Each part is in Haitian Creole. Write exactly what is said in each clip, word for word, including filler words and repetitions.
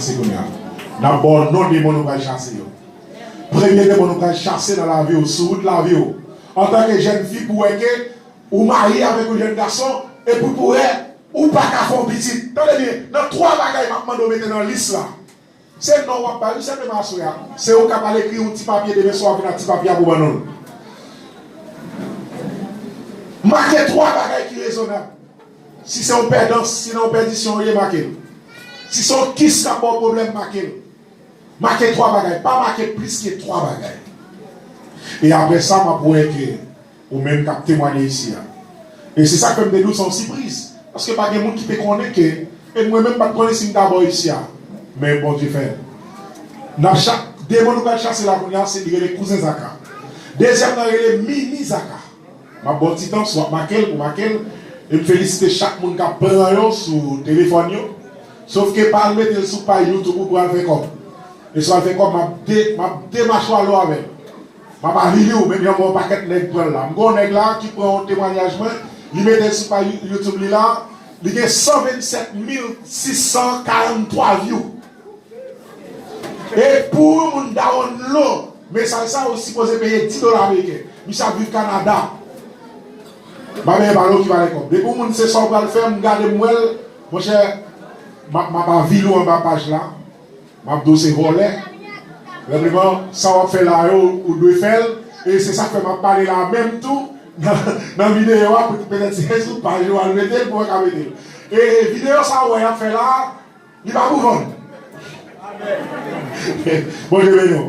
Chase kounye a. N ap ba w non demon nou pral chase yo. Premye demon nou pral chase nan lavi w, sou wout lavi w. Antanke jèn fi, pou wè ke ou marye avèk yon jèn gason, epi pou wè ou pa ka fè yon pitit. Tande byen, nan twa bagay m ap mande w mete nan lis la. Se non w ap bay wi, se menm aswè a. Se ou k ap al ekri yon ti papye demen swa, w ap vin ak ti papye a pou ban nou l. Make twa bagay ki rezonab. Si se yon pèdans, si nan yon pèdisyon w ye, make l. Si se yon kis k ap ba w pwoblèm, make l. Make twa bagay, pa make plis ke twa bagay. E apre sa, m ap wè ke ou menm k ap temwanye isi a. E se sa k fè m te di w se yon sipriz. Paske pa gen moun ki te konnen ke, e mwen menm m pa t konnen si m ta ba w isi a. Men Bondye fè l. N ap cha-, demon nou pral chase la kounye a, se li rele Kouzen Zaka. Dezyèm nan rele Mini Zaka. M ap ba w ti tan, si w ap make l, pou make l. E m felisite chak moun k ap pran yo sou telefòn yo. Sof ke pa al mete l sou paj YouTube ou pou al fè kòb. E si w al fè kòb, m ap de-, m ap demachwale w avè l. M ap avili w, menm jan m wè yon pakèt nèg pran l la. M gen yon nèg la ki pran yon temwanyaj mwen, li mete l sou paj You-, YouTube li la, li gen san vennsèt mil sis san karanntwa view. E pou yon moun dawonlo mesaj sa, ou sipoze peye dis dola ameriken. Misye ap viv Kanada. M pa bezwen pale w ki valè kòb. Depi yon moun se sa w pral fè, m gade m wè l, monchè, m ap, m ap avili w anba paj la. M ap di w se vòlè. Senpleman, sa w ap fè la yo, ou dwe fè l. E se sa k fè m ap pale la menm tou, nan, nan videyo a, pou petèt se sou paj ou al mete l, pou w ka mete l. E videyo sa w wè y ap fè la, li pa pou vann. Bondye beni w.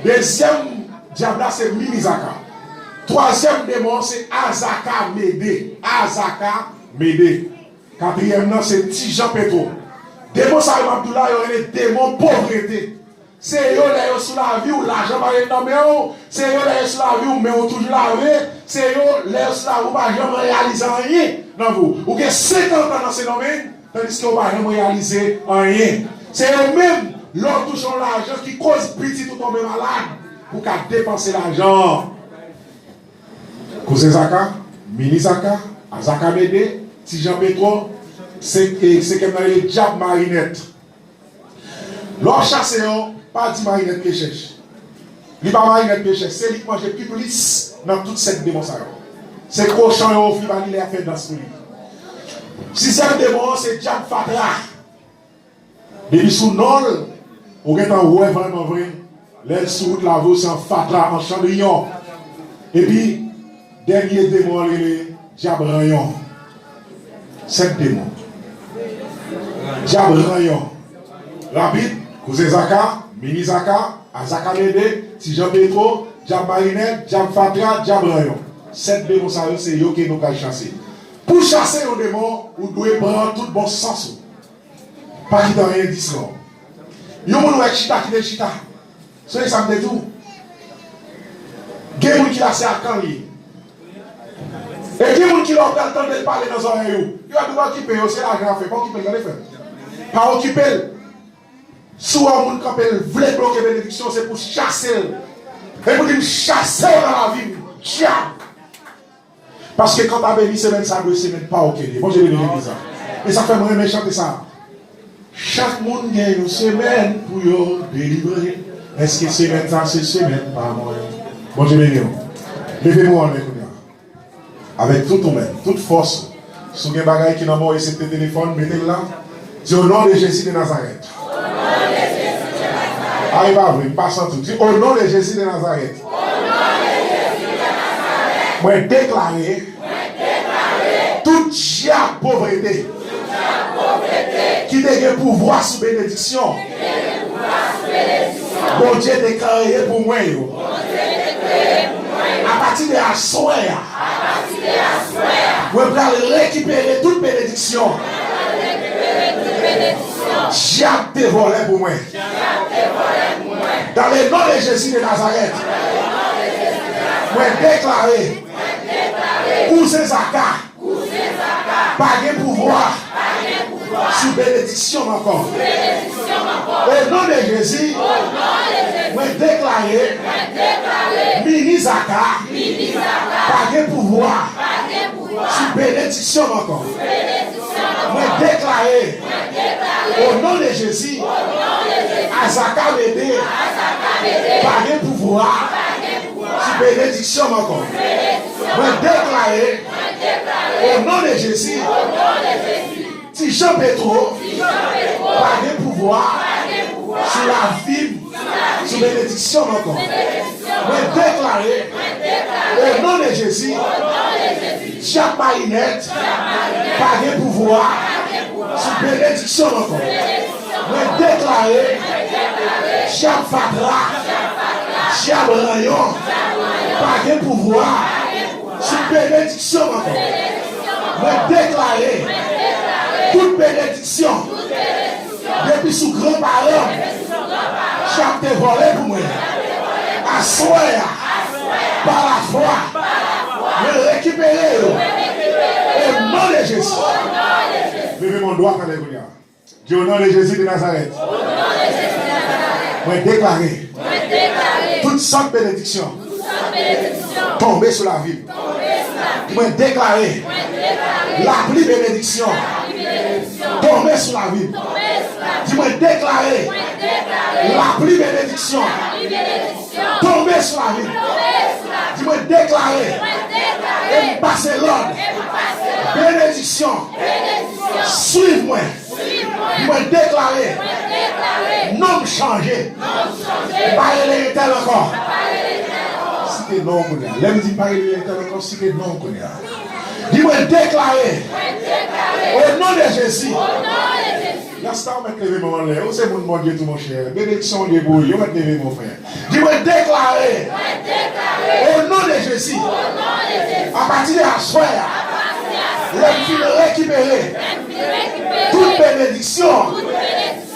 Dezyèm dyab la se Mini Zaka. Twazyèm demon an se Azaka Mede. Azaka Mede. Katriyèm nan se Ti Jan Petwo. Demon sa yo m ap di w la, yo rele demon povrete. Se yo lè yo sou lavi w, lajan pa ret nan men w. Se yo lè yo sou lavi w, men w toujou lave. Se yo lè yo sou lavi w, ou pa janm reyalize anyen nan vi w. Ou gen senkant an nan Sendomeng, tandiske ou pa janm reyalize anyen. Se yo menm, lè w touche yon lajan ki koz pitit ou tonbe malad, pou w ka depanse lajan an. Kouzen Zaka, Mini Zaka, Azaka Mede, Ti Jan Petwo, se, e, senkèm nan rele Dyab Marinèt. Lè w ap chase yo, pa di Marinèt pye chèch. Li pa Marinèt pye chèch, se li k manje pi plis nan tout sèt demon sa yo. Se kochon yo ofri ba li lè y ap fè dans pou li. Sizyèm demon an se Dyab Fatra. Depi sou non l, ou gentan wè vrèman vre, lè l sou wout lavi w, se yon fatra, yon chandriyon. Epi, dènye demon an rele Dyab Ranyon. Sèt demon. Dyab Ranyon. Rapid, Kouzen Zaka, Mini Zaka, Azaka Mede, Ti Jan Petwo, Dyab Marinèt, Dyab Fatra, Dyab Ranyon. Sèt demon sa yo, se yo ke nou pral chase. Pou chase yon demon, ou dwe pran tout bon sans ou. Pa kite anyen distwè w. Yon moun wè chita, kite l chita. Sonje sa m te di w. Gen moun ki la se akan li ye. E gen moun ki la w pral tande l pale nan zòrèy ou. Yo ap di w pa okipe yo, se lajan afè, pa okipe l, tande frè m. Pa okipe l. Si w wè yon moun kanpe, l vle bloke benediksyon, se pou chase l. E pou di m chase w nan lavi m, dyab. Paske kanta beni semèn sa dwe semèn pa w ke li ye. Bondye beni legliz la. E sa fè m renmen chante sa. Chak moun gen yon semèn pou yo delivre. Èske semèn sa se semèn pa mwen? Bondye beni w. Leve men w anlè kounye a. Avèk tout ou menm, tout fòs ou. Si w gen bagay ki nan men w, esepte telefòn, mete l la. Di, "O non de Jezi de Nazarèt." A, e pa vre, m pa santi w. Di, "O non de Jezi de Nazarèt." Mwen deklare tout dyab povrete ki te gen pouvwa sou benediksyon Bondye deklare pou mwen yo. Apati de aswè a, mwen pral rekipere tout benediksyon dyab te vòlè pou mwen. Dans le nom de Jésus de Nazareth, mwen deklare kouzen Zaka pa gen pouvwa sou benediksyon m ankò. O non de Jezi, mwen deklare Mini Zaka pa gen pouvwa sou benediksyon m ankò. Mwen deklare, o non de Jezi, Azaka Mede pa gen pouvwa sou benediksyon m ankò. Mwen deklare, o non de Jezi, Ti Jan Petro pa gen pouvwa sou lavi m, sou benediksyon m ankò. Mwen deklare, o non de Jezi, dyab Marinèt pa gen pouvwa sou benediksyon m ankò. Mwen deklare, dyab fatra, dyab ranyon pa gen pouvwa sou benediksyon m ankò. Mwen deklare, tout benediksyon depi sou granparan m, dyab te vòlè pou mwen. Aswè a, pa lafwa, mwen rekipere yo. O non de Jezi. Leve men w dwat anlè kounye a. Di, o non de Jezi de Nazarèt. Mwen deklare tout sòt benediksyon tonbe sou lavi m. Mwen deklare lapli benediksyon tonbe sou lavi m. Di, mwen deklare lapli benediksyon tonbe sou lavi m. Di, mwen deklare e m pase lòd benediksyon swiv mwen. Mwen deklare non m chanje. M pa rele entèl ankò. Site non w kounye a. Lè m di m pa rele entèl ankò, site non w kounye a. Di, mwen deklare, o non de Jezi. Rasta, ou mèt leve men w anlè. Ou se moun Bondye tou, monchè. Benediksyon Bondye pou ou. Yo mèt leve men w, frè. Di, mwen deklare, o non de Jezi, apati de aswè a, lè m fin rekipere tout benediksyon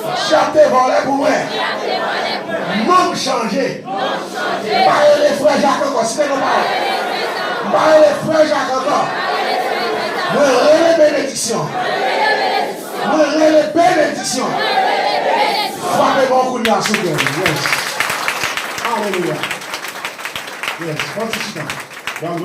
dyab te vòlè pou mwen, non m chanje. M pa rele frè Jak ankò. Site non pa w. M pa rele frè Jak ankò. Mwen rele benediksyon. Mwen rele benediksyon. Frape men w kounye a, souple. Yes. Alelouya. Yes. Fò ti chita.